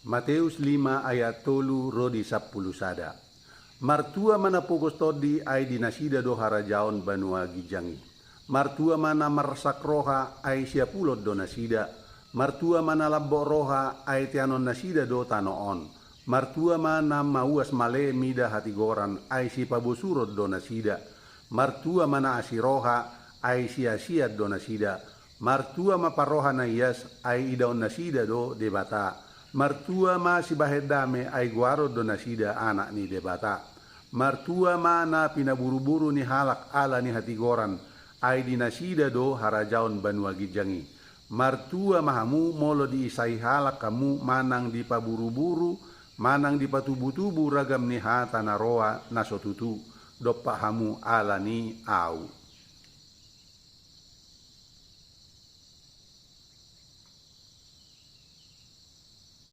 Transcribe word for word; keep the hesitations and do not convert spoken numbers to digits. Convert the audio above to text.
Mateus lima ayat tolu ro di sampulu sada. Martua ma na pogos tondi, ai di nasida do harajaon banua ginjang i. Martua ma na marsak roha, ai siapulon do nasida. Martua ma na lambok roha, ai teanon nasida do tano on. Martua ma na mauas male mida hatigoran, ai sipabosuron do nasida. Martua ma na asi roha, ai siasian do nasida. Martua ma parroha na ias, ai idaon nasida do Debata. Martua ma sibahen dame, ai goaron do nasida anak ni Debata. Martua ma na pinaburuburu ni halak ala ni hatigoran, ai di nasida do harajaon banua ginjang i. Martua ma hamu molo diisai halak hamu manang dipaburuburu, manang dipatubutubu ragam ni hata na roa na so tutu, dompak hamu ala ni Ahu.